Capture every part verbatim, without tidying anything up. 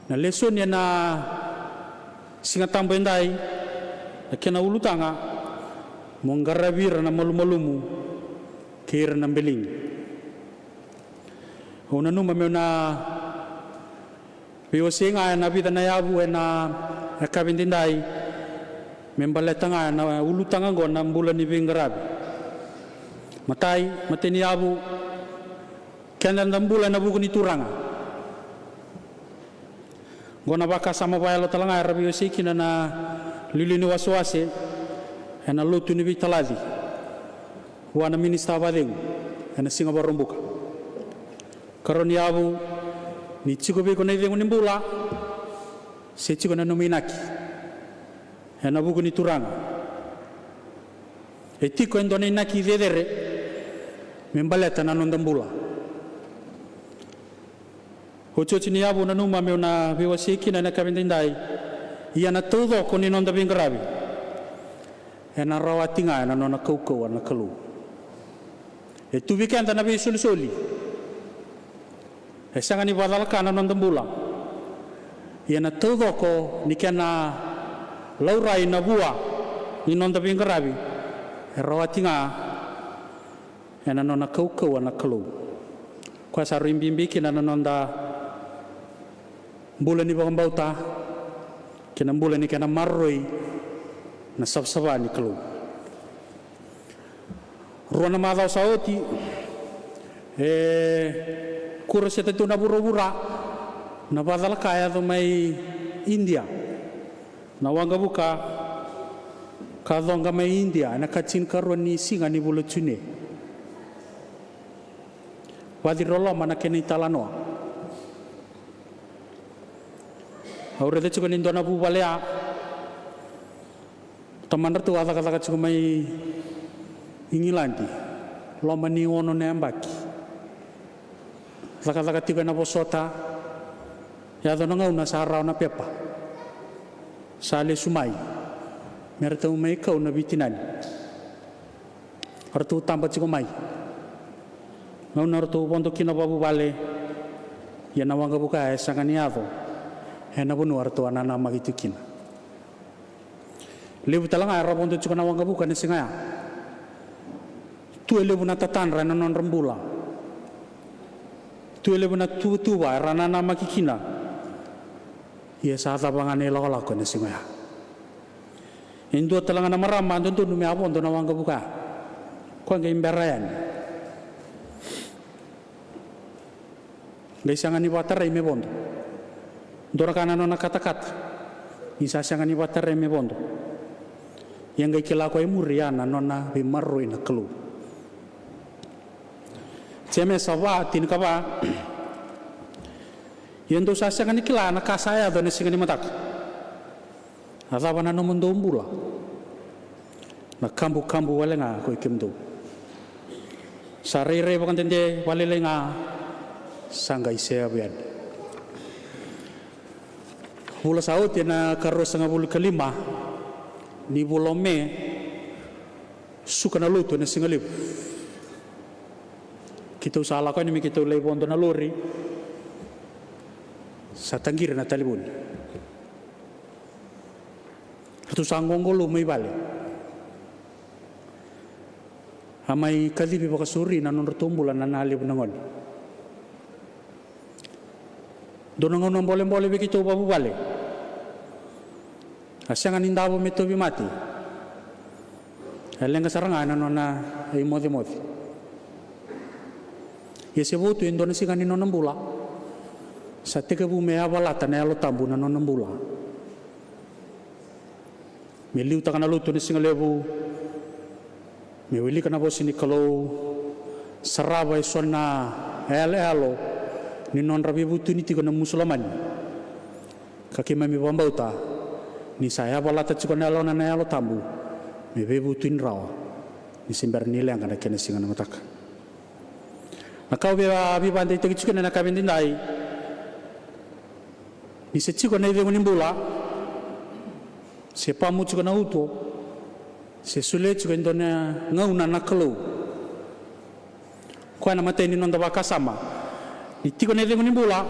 Na lesoni ena Siga Tabu edai, na kena ulutaga: Mo qaravi ira na malumalumu kei ira na biligi. Au nanuma meu na veiwasei ga ena vica na yavu ena yakavi edaidai me baleta ga na ulutaga oqo, na bula ni veiqaravi. Matai, matai ni yavu: Keda da bula ena vuku ni Turaga. Oqo na vakasama vakayalo tale ga era veiwasei kina na liuliu ni wasewase ena lotu ni veitalaci vua na minisita vakacegu ena Siga Vakaraubuka. Karua ni yavu: Ni tiko vei iko na icegu ni bula, se tiko na nomu inaki ena vuku ni Turaga, e tiko e dua na inaki cecere me baleta na noda bula. Otioti ni yavu nanuma meu na veiwasei kina ena yakavi edaidai: Ia na taucoko ni noda veiqaravi ena rawati ga ena nona kaukauwa na Kalou. E tu vei keda na veisolisoli. E sega ni vakacalaka na noda bula. Ia na taucoko ni kena laurai na vua ni noda veiqaravi e rawati ga ena nona kaukauwa na Kalou. Koya sa rui bibi kina na noda bula ni vakabauta kei na bula ni kena maroroi na savasava ni Kalou. Rua na macawa sa oti, e kuraseta tu na vuravura na vakacalaka e yaco mai Idia, na waqavuka ka coqa mai Idia ena ikatinikarua ni siga ni vula June. Vaci rau loma na kena italanoa. Au raica tiko ni dua na vuvale ya, tamadratou a cakacaka tiko mai Igiladi, loma ni ono na yabaki. Cakacaka tiko ena vosota, yaco na gauna sa rawa na pepa, sa lesu mai me ratou mai kau na veitinani. Ratou taba tiko mai. Gauna ratou vodo kina vakavuvale, ia na waqavuka e sega ni yaco ena vanua ratou a nanamaki tiko kina. Levu tale ga era vodo tiko na waqavuka ena siga ya. Tu e levu na tatadra ena nodra bula. Tu e levu na tuvatuva era nanamaki kina. Ia sa cava ga na ilakolako ena siga ya. E dua tale ga na marama a dodonu me a vodo na waqavuka ya. Koya qai bera yani. Qai sega ni vakatarai me vodo. Dua na ka na nona katakata ni sa sega ni vakatarai me vodo. Ia qai kila koya e muri ya na nona veimaroroi na Kalou. Jemesa va, tinikava. Ia dou sa sega ni kila na ka sa yaco ena siga ni mataka. A cava na nomudou bula? Na kabukabu wale ga ko i kemudou. Sa rairai vakadede vakalailai ga, sa qai seavu yani. Vula sa oti ena ka ruasagavulu ka lima ni vula o Me, suka na lotu ena siga levu. Keitou sa lako yani me keitou lai vodo na lori. Sa taqiri na talevoni. Ratou sa qoqolou mai vale. A mai kacivi vakasauri na nodratou bula na nalevu na gone. Dua na gauna bolebole vei keitou vakavuvale. A sega ni davo me tauvimate. E leqa sara ga ena nona imocemoce. Ia se votu e dua na siga ni nona bula, sa tekivu me yavalata na Yalo Tabu na nona bula. Me liutaka na lotu ena siga levu, me wilika na vosa ni Kalou, sarava eso na yaloyalo ni nodra veivutuni tiko na Musulamani. Ka keimami vakabauta ni sa yavalata tiko na yalona na Yalo Tabu me veivutuni rawa, ni se bera ni leqa na kena siga na mataka. Na ka au via veivakadeitaki tiko ena yakavi edaidai, ni se tiko na icegu ni bula, se pamu tiko na uto, se solia tiko e dua na gauna na Kalou. Koya na imatai ni noda vakasama. Ni tiko na icegu ni bula,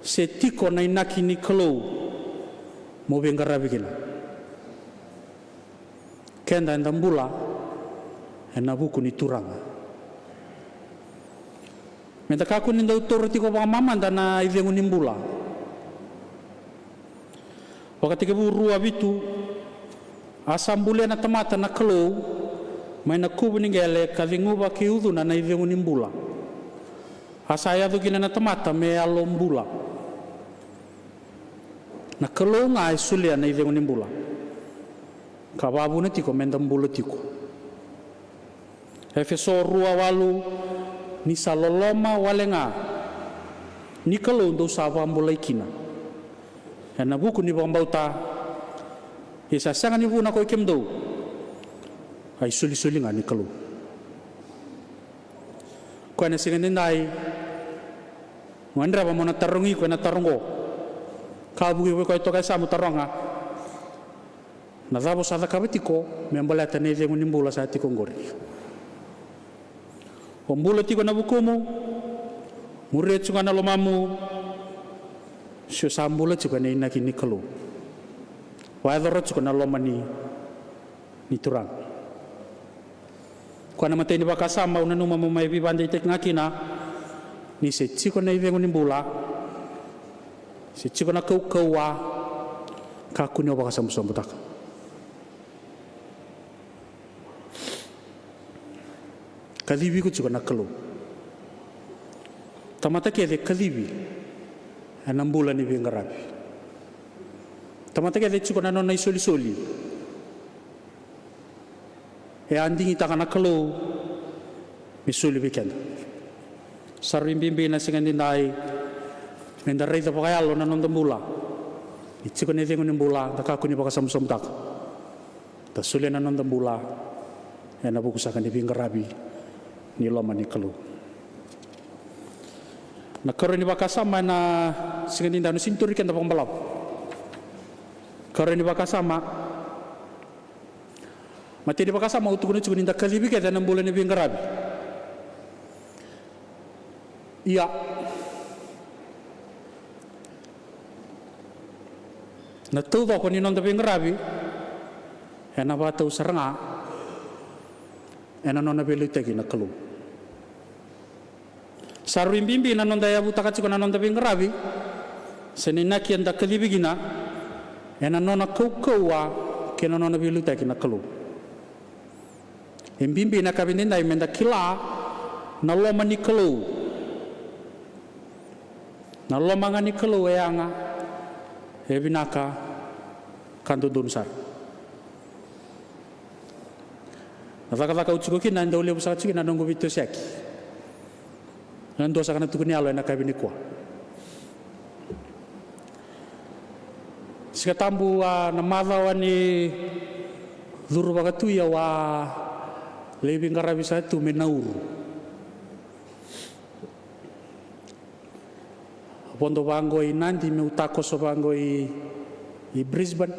Se tiko na inaki ni Kalou mo veiqaravi kina. Keda eda bula ena vuku ni Turaga. Meda kakua ni dau taura tiko vakamamada na icegu ni bula. Vakatekivu rua vitu, a sa bulia na tamata na Kalou mai na kuvu ni qele ka ceguva ki ucuna na icegu ni bula. A sa yaco kina na tamata me yalo bula. Na Kalou ga e solia na icegu ni bula ka vakavuna tiko meda bula tiko. Efeso rua walu, ni sa loloma wale ga ni Kalou dou sa vakabulai kina ena vuku ni vakabauta, ia sa sega ni vuna ko i kemudou, a isolisoli ga ni Kalou. Koya na siga edaidai, mo gadreva mo na tarogi koya na taro oqo. Ka vuki vei koya toka e sa mo taroga. Na cava o sa cakava tiko me baleta na icegu ni bula sa tiko oqori? O bula tiko ena vukumu, muria tiko ga na lomamu, se o sa bula tiko ena inaki ni Kalou, vakayacora tiko na loma ni, ni Turaga. Koya na imatai ni vakasama au nanuma mo mai veivakadeitaki ga kina, ni se tiko na icegu ni bula, se tiko na kaukauwa, kakua ni o vakasabusabutaka. Kacivi iko tiko na Kalou. Tamata kece kacivi ena bula ni veiqaravi. Tamata kece tiko na nona isolisoli. E a digitaka na Kalou me soli vei keda. Sa rui bibi na siga edaidai meda raica vakayalo na noda bula. Ni tiko na icegu ni bula, da kakua ni vakasabusabutaka. Da solia na noda bula ena vuku saka ni veiqaravi ni loma ni Kalou. Na karua ni vakasama ena siga edaidai, au na sega ni tauri keda vakabalavu. Karua ni vakasama, matai ni vakasama au tukuna tiko ni da kacivi kece ena bula ni veiqaravi. Ia, na taucoko ni noda veiqaravi ena vakatau sara ga ena nona veiliutaki na Kalou. Sa rui bibi na noda yavutaka tiko na noda veiqaravi se na inaki eda kacivi kina ena nona kaukauwa kei na nona veiliutaki na Kalou. E bibi na ka edaidai meda kila na loma ni Kalou. Na loma ga ni Kalou e yaga, e vinaka ka dodonu sara. Na cakacaka au tiko kina e dau levu saka tiko kina na noqu veitosoyaki. Na dua saka na tukuni yalo ena yakavi nikua. Siga Tabu, a, na macawa ni curu vakatui au a lai veiqaravi saka tu mai Nauru. Vodo vaqo i Nadi meu takoso vaqo i, i Brisbane.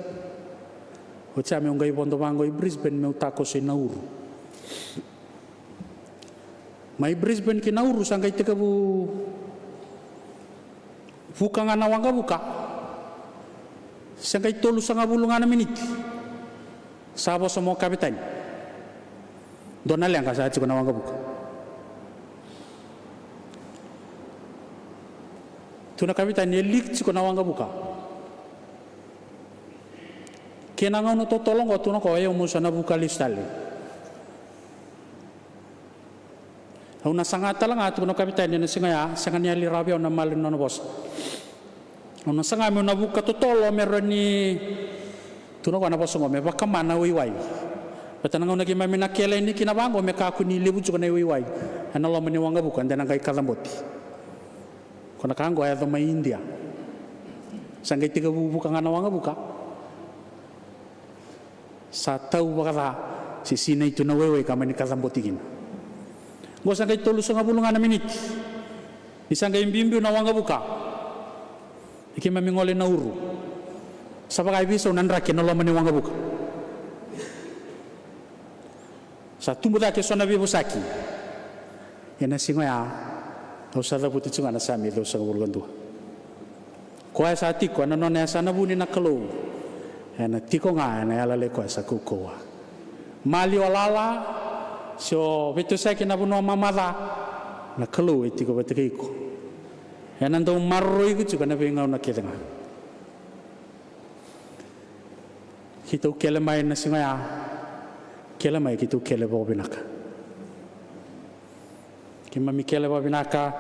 Oti ya meu qai vodo vaqo i Brisbane meu takoso i Nauru. Mai Brisbane ki Nauru sa qai tekivu vuka ga na waqavuka. Se qai tolusagavulu ga na miniti. Sa vosa mai o kavetani. Dua na leqa sa tiko na waqavuka. Tu na kavetani, e leak tiko na waqavuka. Kei na gauna totolo oqo, tukuna o koya, au mo sa na vuka lesu tale. Au na saga tale ga, tukuna o kavetani, ena siga ya, sega ni yali rawa vei au na maliwa ni nona vosa. Au na saga meu na vuka totolo me rawa ni, tukuna o koya na vosa oqo, me vakama na waiwai. Baleta na gauna keimami na kele yani kina vaqo me kakua ni levu tiko na iwaiwai ena loma ni waqavuka de na qai kacabote. Ko na ka oqo e yaco mai Idia. Sa qai tekivu vuka ga na waqavuka. Sa tau vakaca, se sinai tu na waiwai ka mani kacabote kina. Oqo sa qai tolusagavulu ga na miniti ni sa qai biubiu na waqavuka. Ni keimami gole Nauru, sa vaka e veisau na draki ena loma ni waqavuka. Sa tubu cake eso na veivosaki. Ena siga oya au sa cavuta tiko ga na Same ciwasagavulu ka dua. Koya sa tiko ena nona yasana vuni na Kalou, ena tiko ga ena yalayala i koya sa kaukauwa. Maliwa lala, se o veitosoyaki na vanua mamaca, na Kalou e tiko vata kei iko. Ena dau maroroi iko tiko ena veigauna kece ga. Keitou kele mai na siga oya, kele mai keitou kele vakavinaka. Keimami kele vakavinaka,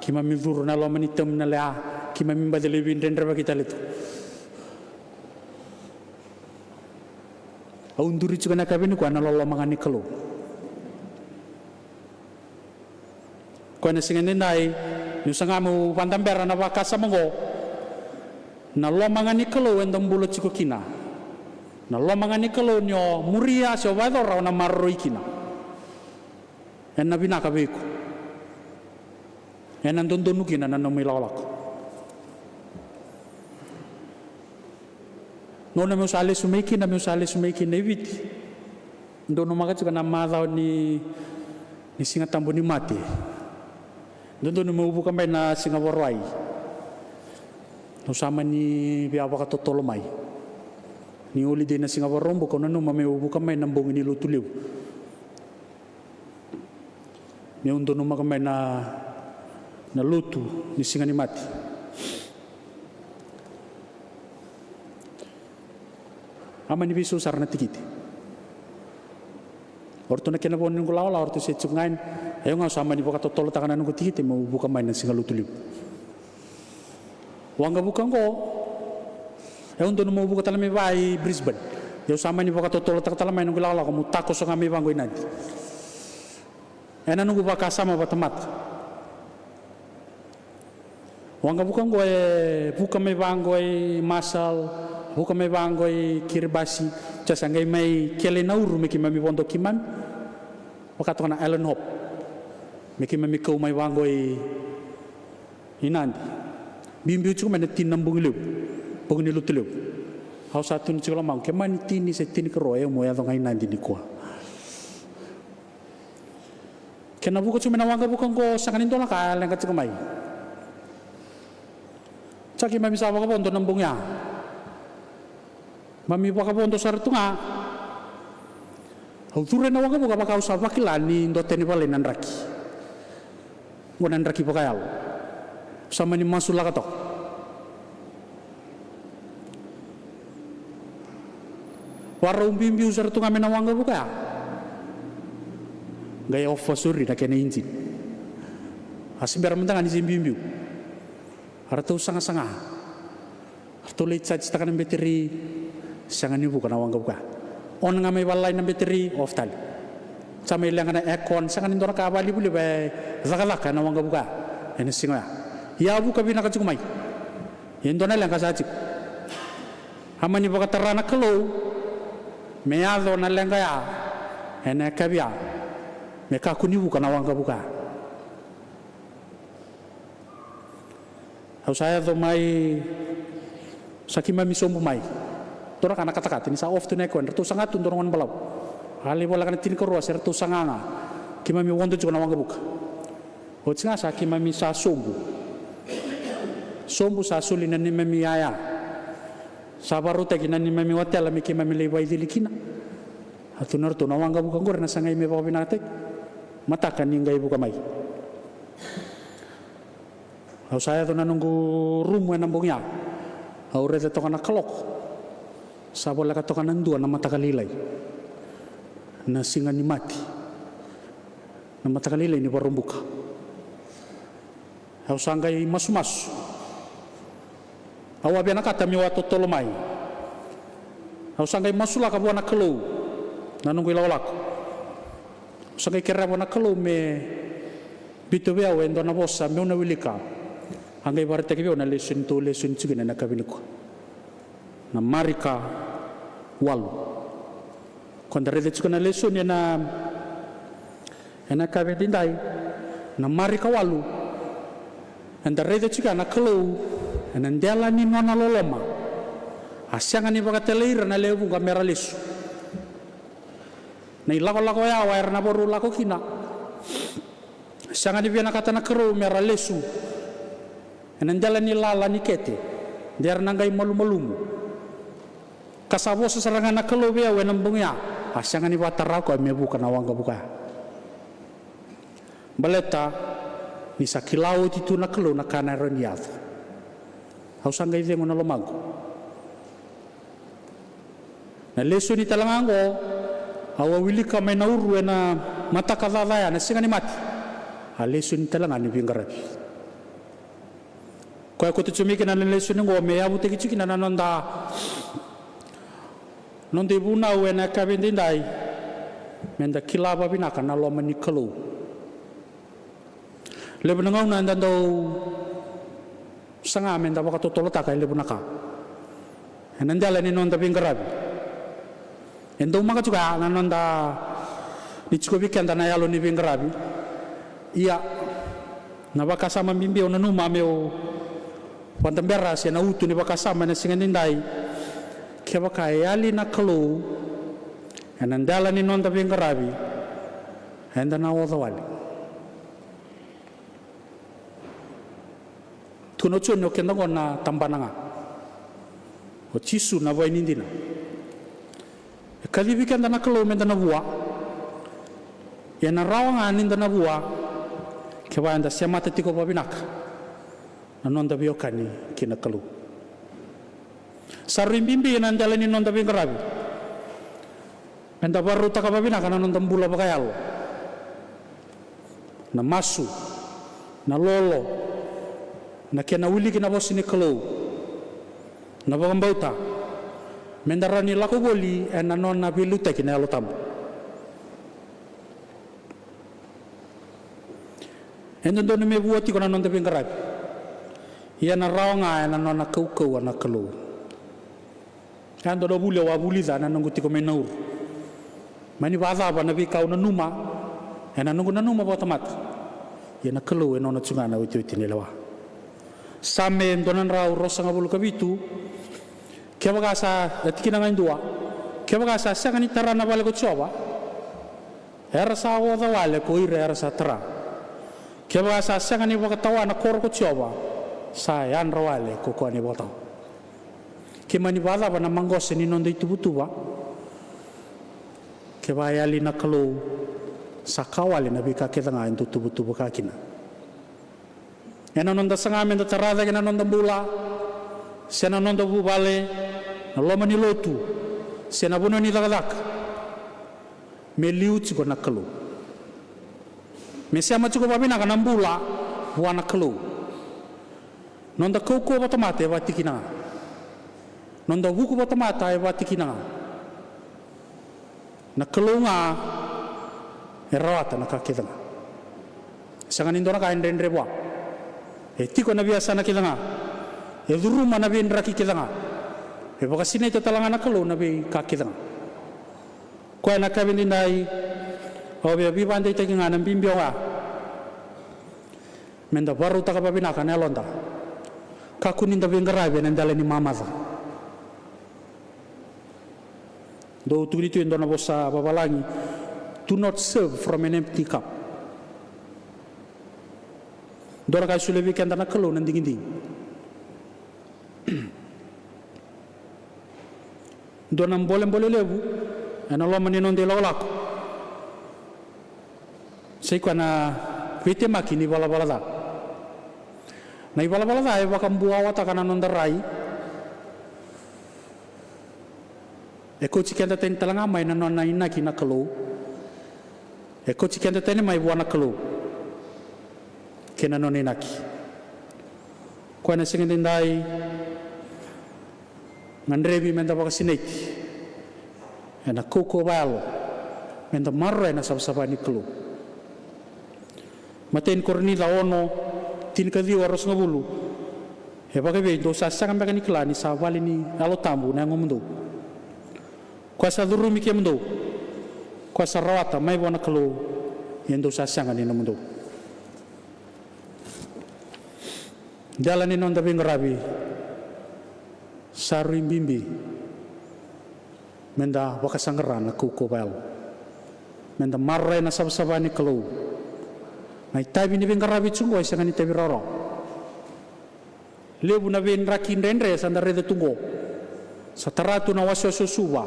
keimami curu na loma ni tamu na lea, keimami baci lai veidredrevaki tale tu. Au duri tiko na yakavi nikua ena loloma ga ni Kalou. Koya na siga nidai, niu saga meu vakadabera na vakasama oqo. Na loma ga ni Kalou eda bula tiko kina. Na loma ga ni Kalou ni o muria se o vakayacora o na maroroi kina. Ena vinaka vei iko. Ena dodonu kina na nomu ilakolako. Gauna meu sa lesu mai kina, meu sa lesu mai kina i Viti. Dou nanuma tiko na macawa ni, ni Siga Tabu ni mate. Dodonu meu vuka mai na Siga Vakarauwai. Au sa mani via vakatotolo mai. Ni holiday na Siga Vakaraubuka, au nanuma meu vuka mai na bogi ni Lotulevu. Meu donumaka mai na, na lotu ni Siga ni mate. A mani veisau sara na tikite. O ratou na kena vo ni noqu lawalawa, o ratou se tiko ga yani. Ia au ga au sa mani vakatotolotaka na noqu tikite meu vuka mai na Siga Lotulevu. Waqavuka oqo, au donumaka meu vuka tale mai vei Brisbane. Ia au sa mani vakatotolotaka tale mai noqu ilakolako meu takoso ga mai vaqo i Nadi. Ena noqu vakasama vakatamata. Waqavuka oqo e vuka mai vaqo i Marshall, vuka mai vaqo i Kiribati, sa qai mai kele i Nauru me keimami vodo keimami. Vaka toka na Island Hop. Me keimami kau mai vaqo i, i Nadi. Biubiu tiko mai na tini na bogi levu, bogi ni Lotulevu. Au sa tukuna tiko lomaqu, ke mani tini se tinikarua, au meu yaco ga i Nadi nikua. Kena vuka tiko mai na waqavuka oqo, sega ni dua na ka e leqa tiko mai. Sa keimami sa vakavodo na bogi ya. Mami vakavodo sara tu ga. Au curu ena waqavuka vaka au sa vakila ni dua tani valai na draki. Oqo na draki vakayalo. Sa mani masulaka toka. Varau biubiu sara tu ga mai na waqavuka ya. Qai ofa sori na kena engine. A se bera mada ga ni se biubiu. A ratou sagasaga. A ratou lai charge taka na beteri. Sega ni vuka na waqavuka ya. On ga mai valai na beteri, off tale. Sa mai leqa na aircon, sega ni dua na ka vakalivaliva e cakacaka ena waqavuka ya. Ena siga oya. Ia vuka vinaka tiko mai. Ia dua na leqa sa tiko. A mani vakatara na Kalou me yaco na leqa ya ena yakavi ya, me kakua ni vuka na waqavuka ya. Au sa yaco mai, sa keimami sobu mai. Dua na ka na katakata ni sa off tu na aircon, ratou saga tu dua na gone balavu. A lai voleka na tinikarua se ratou saga ga. Keimami vodo tiko na waqavuka. Oti ga sa keimami sa sobu. Sobu sa soli na neimami yaya. Sa vakarautaki na neimami otela me keimami lai vakaicili kina. A tukuna ratou na waqavuka oqori na sagai me vakavinakataki. Mataka ni qai vuka mai. Au sa yaco na noqu rumu ena bogi ya. Au raica toka na kaloko. Sa voleka toka na dua na mataka lailai. Na siga ni mate. Na mataka lailai ni Vakaraubuka. Au sa qai masumasu. Au a vinakata meu a totolo mai. Au sa qai masulaka vua na Kalou na noqu ilakolako. Au sa qai kerea vua na Kalou me biuta vei au e dua na vosa meu na wilika. A qai vakaraitaki vei au na lesoni, tou lesoni tiko kina ena yakavi nikua. Na Marika walu. Ko da raica tiko na lesoni ena, ena yakavi edaidai. Na Marika walu. Eda raica tiko ya na Kalou ena dela ni nona loloma. A sega ni vakatalai ira na lewe vuqa mera lesu. Na ilakolako yawa era na vakarau lako kina. Sega ni vinakata na Kalou mera lesu ena dela ni lala ni kete. De ra na qai malumalumu. Ka sa vosa sara ga na Kalou vei au ena bogi ya, a sega ni vakatara koya me vuka na waqavuka ya. Baleta ni sa kila oti tu na Kalou na ka na rawa ni yaco. Au sa qai cegu na lomaqu. Na lesoni tale ga oqo, au a wilika mai Nauru ena mataka caca ya, na Siga ni Mate. A lesoni tale ga ni veiqaravi. Koya koto tiko mai kina na lesoni oqo me yavutaki tiko kina na noda, noda ivunau ena yakavi edaidai, meda kila vavinaka na loma ni Kalou. Levu na gauna eda dau saga meda vakatotolotaka e levu na ka ena dela ni noda veiqaravi. E daumaka tiko ya na noda, ni tiko vei keda na yalo ni veiqaravi. Ia, na vakasama bibi au nanuma meu vakadabera se na utu ni vakasama ena siga edaidai, kevaka e yali na Kalou ena dela ni noda veiqaravi, eda na oca wale. Tukuna o Joni, o keda oqo na tabana ga. O Jisu na vaini dina. E kacivi keda na Kalou meda na vua. Ia na rawa ga nida na vua kevaka eda semata tiko vavinaka na noda veiwekani kei na Kalou. Sa rui bibi ena dela ni noda veiqaravi meda vakarautaka vavinaka na noda bula vakayalo. Na masu, na lolo, na kena wiliki na vosa ni Kalou, na vakabauta, meda rawa ni lako voli ena nona veiliutaki na Yalo Tabu. E dodonu me vua tiko na noda veiqaravi, ia na rawa ga ena nona kaukauwa na Kalou. E dua na vuli au a vulica ena noqu tiko mai Nauru. Mani vakacava na veika au nanuma ena noqu nanuma vakatamata, ia na Kalou e nona tu ga na iotioti ni lewa. Same dua na drau ruasagavulu ka vitu. Kevaka sa, e tikina ga e dua, kevaka sa sega ni tara na vale ko Jiova, era sa oca wale ko ira era sa tara. Kevaka sa sega ni vakatawa na koro ko Jiova, sa yadra wale ko koya na ivakatawa. Ke mani vakacava na maqosa ni noda ituvatuva, kevaka e yali na Kalou, sa ka wale na veika kece ga e dau tuvatuvaka kina. Ena noda saga meda tara cake na noda bula, se na noda vuvale, na loma ni lotu, se na vanua ni cakacaka, me liu tiko na Kalou. Me sema tiko vavinaka na bula vua na Kalou. Noda kaukauwa vakatamata e vakatikina ga. Noda vuku vakatamata e vakatikina ga. Na Kalou ga e rawata na ka kece ga. Sega ni dua na ka e dredre vua. E tiko ena veiyasana kece ga. E curuma na veidraki kece ga. E vakasinaita tale ga na Kalou na veika kece ga. Koya na ka e vakadeitaki, au via veivakadeitaki ga na bibi oya. Meda vakarautaka vavinaka na yaloda. Kakua nida veiqaravi ena dela ni mamaca. Dou tukuni tu e dua na vosa vavalagi, "Do not serve from an empty cup." Dua na ka e solia vei keda na Kalou na digidigi. Dua na bolebole levu ena loma ni noda ilakolako. Sa i koya na veitemaki ni valavala ca. Na ivalavala ca e vakabuawataka na noda rai. E kauti keda tani tale ga mai na nona inaki na Kalou. E kauti keda tani mai vua na Kalou kei na nona inaki. Koya na siga edaidai, gadrevi meda vakasinaiti ena kaukauwa vakayalo, meda maroroya na savasava ni Kalou. Matai ni Korinica ono, tinikaciwa, ruasagavulu. E vakaevei, dou sa sega beka ni kila ni sa vale ni Yalo Tabu na yagomudou, koya sa curumi kemudou, koya sa rawata mai vua na Kalou, ia dou sa sega ni nomudou? Dela ni noda veiqaravi, sa rui bibi meda vakasaqara na kaukauwa vakayalo, meda maroroya na savasava ni Kalou. Na itavi ni veiqaravi tiko oqo e sega ni itavi rawarawa. Levu na veidraki dredre sa da raica tu qo. Sa tara tu na wasewase o Suva.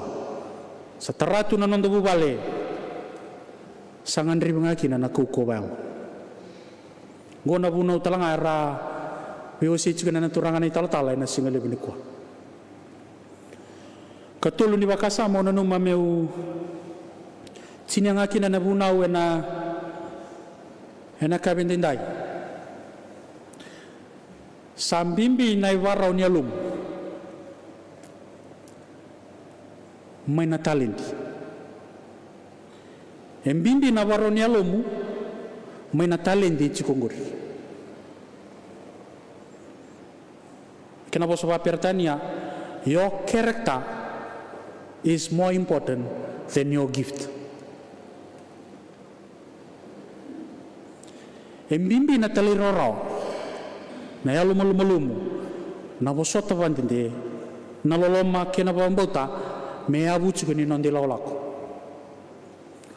Sa tara tu na noda vuvale. Sa gadrevi ga kina na kaukauwa yalo. Qo na vunau tale ga era veiwasei tiko na turaga na italatala ena siga levu nikua. Katolu ni vakasama au nanuma meu tinia ga kina na vunau ena, ena yakavi edaidai. Sa bibi na ivarau ni yalomu mai na taledi. E bibi na varau ni yalomu mai na taledi e tiko qori. Kena vosa vakaperitania, your character is more important than your gift. E bibi na talairawarawa, na yalomalumalumu, na vosota vakadede, na loloma kei na vakabauta me yavu tiko ni noda ilakolako.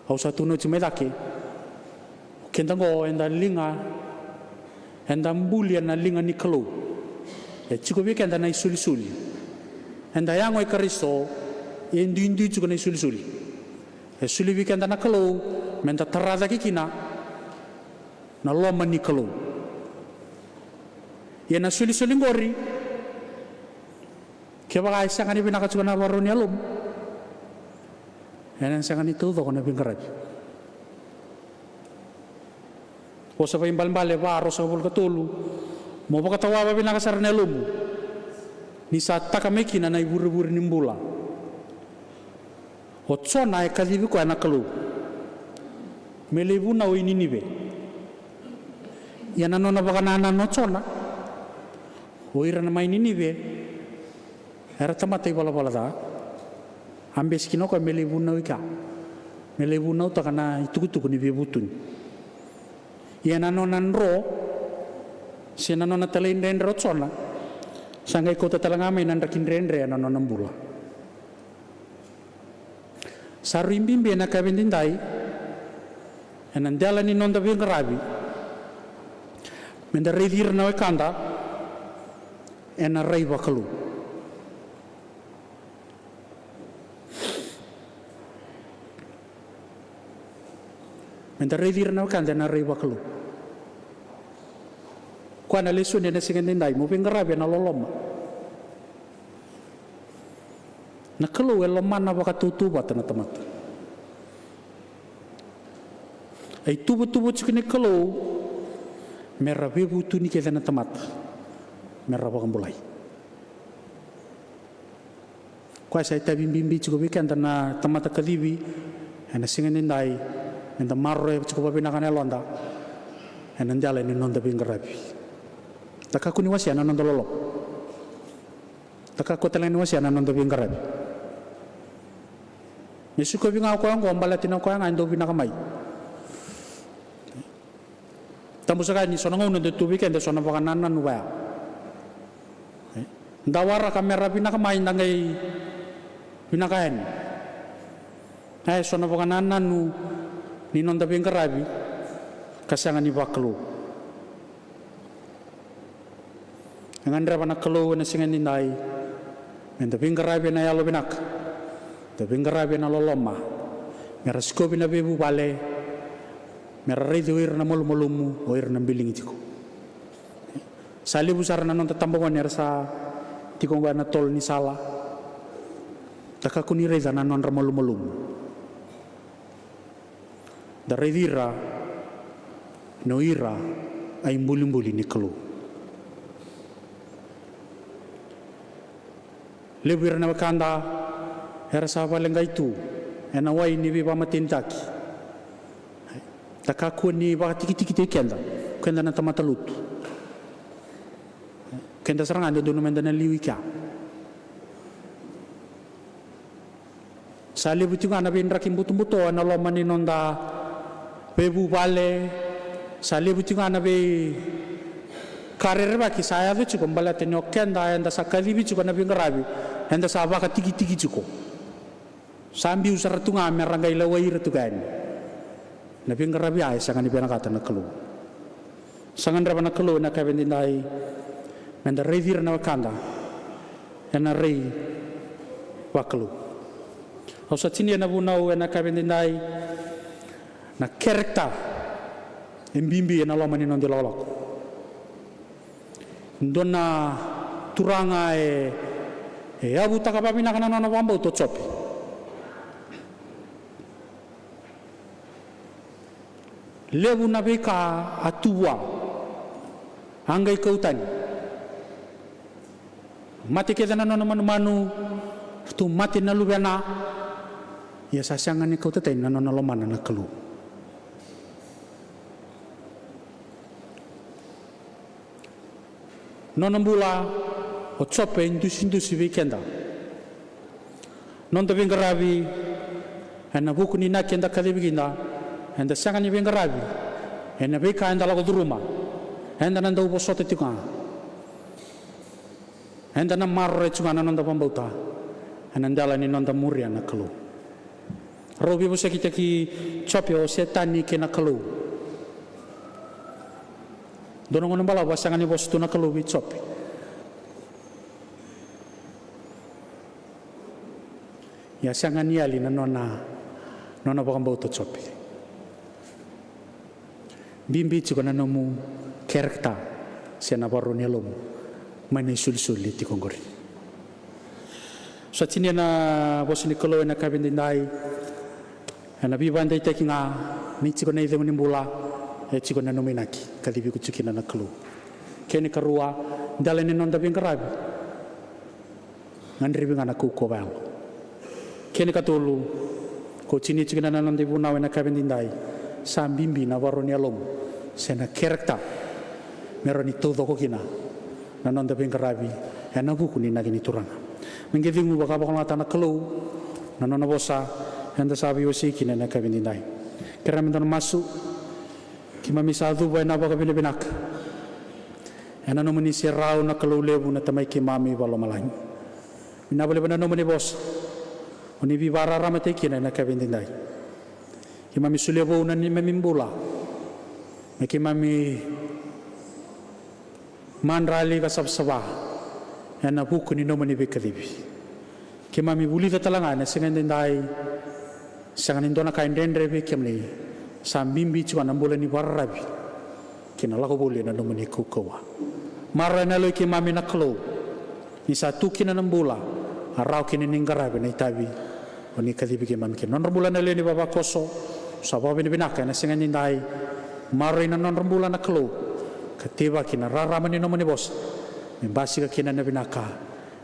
Au sa tukuna oti mai cake, o keda qo eda liga, eda buli ena liga ni Kalou. E tiko vei keda na isolisoli. Eda yago i Karisito, e duidui tiko na isolisoli. E soli vei keda na Kalou meda tara cake kina na loma ni Kalou. Ia na solisoli qori, kevaka e sega ni vinaka tiko na varau ni yalomu, ena sega ni taucoko na veiqaravi. Vosa Vakaibalebale va, ruasagavulu ka tolu, mo vakatawa vakavinaka sara na yalomu, ni sa taka mai kina na ivurevure ni bula. O Jona e kacivi koya na Kalou me lai vunau i Ninive. Ia na nona vakanananu o Jona, o ira na mai Ninive era tamata ivalavala ca. A bese kina o koya me lai vunau i kea, me lai vunautaka na itukutuku ni veivutuni. Ia na nona dro se na nona talaidredre o Jona sa qai kauta tale ga mai na draki dredre ena nona bula. Sa rui bibi ena yakavi edaidai, ena dela ni noda veiqaravi, meda raici ira na wekada ena rai vakalou. Meda raici ira na wekada ena rai vakalou. Koya na lesoni ena siga edaidai, mo veiqaravi ena loloma. Na Kalou e lomana vakatautauvata na tamata. A ituvatuva tiko ni Kalou mera veivutuni kece na tamata, mera vakabulai. Koya sa itavi bibi tiko vei keda na tamata kacivi ena siga edaidai, meda maroroya tiko vakavinaka na yaloda ena dela ni noda veiqaravi. Da kakua ni wasea na noda loloma. Da kakua tale ga ni wasea na noda veiqaravi. Me sikovi ga o koya oqo baleta ni o koya ga e dau vinaka mai. Tabu saka ni so na gauna da tu vei keda so na vakanananu vaya. Da waraka mera vinaka mai, da qai vinaka yani. E so na vakanananu ni noda veiqaravi ka sega ni vakalou. E gadreva na Kalou ena siga edaidai meda veiqaravi ena yalo vinaka, da veiqaravi ena loloma, mera sikovi na veivuvale, mera raici o ira na malumalumu, o ira na biligi tiko. Sa levu sara na noda tabagone era sa tiko oqo ena tolo ni sala. Da kakua ni raica na nodra malumalumu. Da raici ira ni o ira a ibulibuli ni Kalou. Levu ira na wekada era sa valeqai tu ena wai ni veivakamatenitaki. Da kakua ni vakatikitikitaki keda, keda na tamata lotu. Keda sara ga e dodonu meda na liu i kea. Sa levu tiko ga na veidraki butobuto ena loma ni noda veivuvale. Sa levu tiko ga na veika rerevaki sa yaco tiko baleta ni o keda eda sa kacivi tiko na veiqaravi, eda sa vakatikitiki tiko. Sa biu sara tu ga mera qai lewai ira tu ga yani. Na veiqaravi ya e sega ni vinakata na Kalou. Sa gadreva na Kalou ena yakavi edaidai me da raici ira na wekada ena rai vakalou. Au sa tinia na vunau ena yakavi edaidai, na character e bibi ena loma ni noda ilakolako. Dua na turaga e, e yavutaka vakavinaka na nona vakabauta o Jope. Levu na veika a tu vua, a qai kau tani. Mate kece na nona manumanu, ratou mate na luvena, ia sa sega ni kauta tani na nona lomana na Kalou. Nona bula o Jope e dusidusi vei keda. Noda veiqaravi ena vuku ni inaki eda kacivi kina, eda sega ni veiqaravi ena veika eda lako curuma, eda na dau vosota tiko ga, eda na maroroya tiko ga na noda vakabauta ena dela ni noda muria na Kalou. Rau veivosakitaki Jope o Setani kei na Kalou. Dua na gauna balavu a sega ni vosa tu na Kalou vei Jope. Ia sega ni yali na nona, nona vakabauta o Jope. Bibi tiko na nomu character se na vakarau ni yalomu mai na isolisoli e tiko oqori. Sa tinia na vosa ni Kalou ena yakavi edaidai, ena veivakadeitaki ga ni tiko na icegu ni bula, e tiko na nomu inaki, kacivi iko tiko kina na Kalou. Kena ikarua, dela ni noda veiqaravi, gadrevi ga na kaukauwa vakayalo. Kena ikatolu, ko tinia tiko kina na noda ivunau ena yakavi edaidai, sa bibi na vakarau ni yalomu se na character me rawa ni taucoko kina na noda veiqaravi ena vuku ni inaki ni Turaga. Me qai cegu vakavakalougatataka na Kalou na nona vosa eda sa veiwasei kina ena yakavi edaidai. Kerea meda na masu. Keimami sa cuva ena vakavinavinaka ena nomuni serau na Kalou levu, na Tamai keimami vakalomalagi. Vinaka vakalevu na nomuni vosa o ni veivakararamataki kina ena yakavi edaidai. Keimami solia vou na neimami bula me keimami madrali ka savasava ena vuku ni nomuni veikacivi. Keimami vulica tale ga ena siga edaidai, sega ni dua na ka e dredre vei kemuni, sa bibi tiko ga na bula ni vakararavi kei na lako voli ena nomuni kaukauwa. Maroroya na yalo i keimami na Kalou, ni sa tu kina na bula, a rawa kina ni qaravi na itavi o ni kacivi keimami kina. Nodra bula na lewe ni vavakoso, sa vakavinavinaka ena siga edaidai. Maroroi na nodra bula na Kalou, ka teivaki na rarama ni nomuni vosa me basika kina na vinaka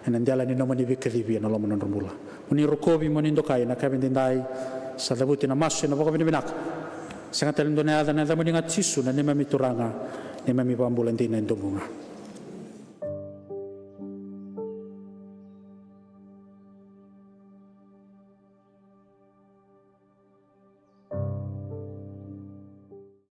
ena dela ni nomuni veikacivi ena loma ni nodra bula. Mo ni rokovi, mo ni dokai ena yakavi edaidai. Sa cavuti na masu ena vakavinavinaka. Sega tale ni dua na yaca, na yacamuni ga Jisu, na neimami Turaga, neimami Vakabula dina e duabau ga.